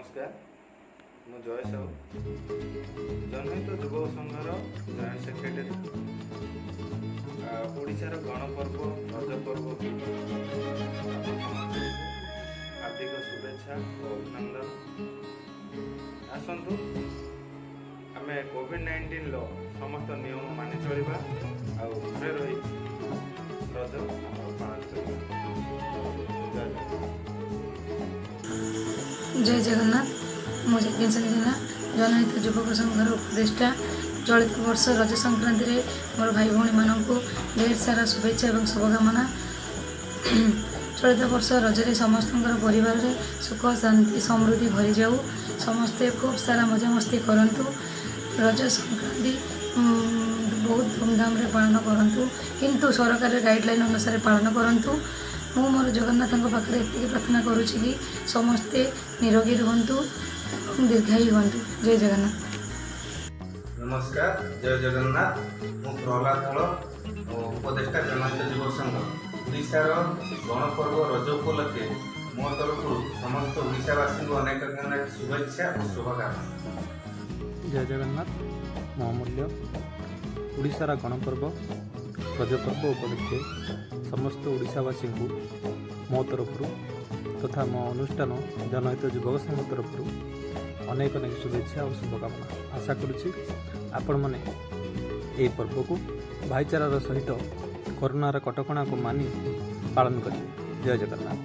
ନମସ୍କାର, ମୁଁ ଜୟ ସାହୁ, ଜନହିତ ଯୁବକ ସଂଘର ଜଏଣ୍ଟ ସେକ୍ରେଟାରୀ। ଓଡ଼ିଶାର ଗଣପର୍ବ ରଜ ପର୍ବକୁ ଆପଣ ସମସ୍ତଙ୍କୁ ହାର୍ଦ୍ଦିକ ଶୁଭେଚ୍ଛା ଓ ଅଭିନନ୍ଦନ। ଆସନ୍ତୁ, ଆମେ କୋଭିଡ଼ 19ର ସମସ୍ତ ନିୟମ ମାନି ଚଳିବା ଆଉ ଘରେ ରହି ରଜ ଆମର ପାଳନ କରିବା। ଜୟ ଜଗନ୍ନାଥ। ଜୟ ଜଗନ୍ନାଥ। ମୁଁ ଯଜ୍ଞସେନ ଜେନା, ଜନହିତ ଯୁବକ ସଂଘର ଉପଦେଷ୍ଟା। ଚଳିତ ବର୍ଷ ରଜ ସଂକ୍ରାନ୍ତିରେ ମୋର ଭାଇ ଭଉଣୀମାନଙ୍କୁ ଢେର ସାରା ଶୁଭେଚ୍ଛା ଏବଂ ଶୁଭକାମନା। ଚଳିତ ବର୍ଷ ରଜରେ ସମସ୍ତଙ୍କର ପରିବାରରେ ସୁଖ, ଶାନ୍ତି, ସମୃଦ୍ଧି ଭରିଯାଉ। ସମସ୍ତେ ଖୁବ୍ ସାରା ମଜାମସ୍ତି କରନ୍ତୁ। ରଜ ସଂକ୍ରାନ୍ତି ବହୁତ ଧୁମଧାମରେ ପାଳନ କରନ୍ତୁ, କିନ୍ତୁ ସରକାର ଗାଇଡ଼ଲାଇନ୍ ଅନୁସାରେ ପାଳନ କରନ୍ତୁ। ମୁଁ ମୋର ଜଗନ୍ନାଥଙ୍କ ପାଖରେ ଏତିକି ପ୍ରାର୍ଥନା କରୁଛି କି ସମସ୍ତେ ନିରୋଗୀ ରୁହନ୍ତୁ ଏବଂ ଦୀର୍ଘାୟୁ ହୁଅନ୍ତୁ। ଜୟ ଜଗନ୍ନାଥ। ନମସ୍କାର, ଜୟ ଜଗନ୍ନାଥ। ମୁଁ ପ୍ରହ୍ଲାଦ ଧଳ, ଉପଦେଷ୍ଟା, ଜନହିତ ଯୁବକ ସଂଘ। ଓଡ଼ିଶାର ଗଣପର୍ବ ରଜ ଉପଲକ୍ଷେ ମୋ ତରଫରୁ ସମସ୍ତ ଓଡ଼ିଶାବାସୀଙ୍କୁ ଅନେକ ଅନେକ ଶୁଭେଚ୍ଛା ଓ ଶୁଭକାମନା। ଜୟ ଜଗନ୍ନାଥ। ମୁଁ ଅମୂଲ୍ୟ। ଓଡ଼ିଶାର ଗଣପର୍ବ ରଜ ପର୍ବ ଉପଲକ୍ଷେ ସମସ୍ତ ଓଡ଼ିଶାବାସୀଙ୍କୁ ମୋ ତରଫରୁ ତଥା ମୋ ଅନୁଷ୍ଠାନ ଜନହିତ ଯୁବକ ସଂଘ ତରଫରୁ ଅନେକ ଅନେକ ଶୁଭେଚ୍ଛା ଓ ଶୁଭକାମନା। ଆଶା କରୁଛି ଆପଣମାନେ ଏହି ପର୍ବକୁ ଭାଇଚାରାର ସହିତ କରୋନାର କଟକଣାକୁ ମାନି ପାଳନ କରିବେ। ଜୟ ଜଗନ୍ନାଥ।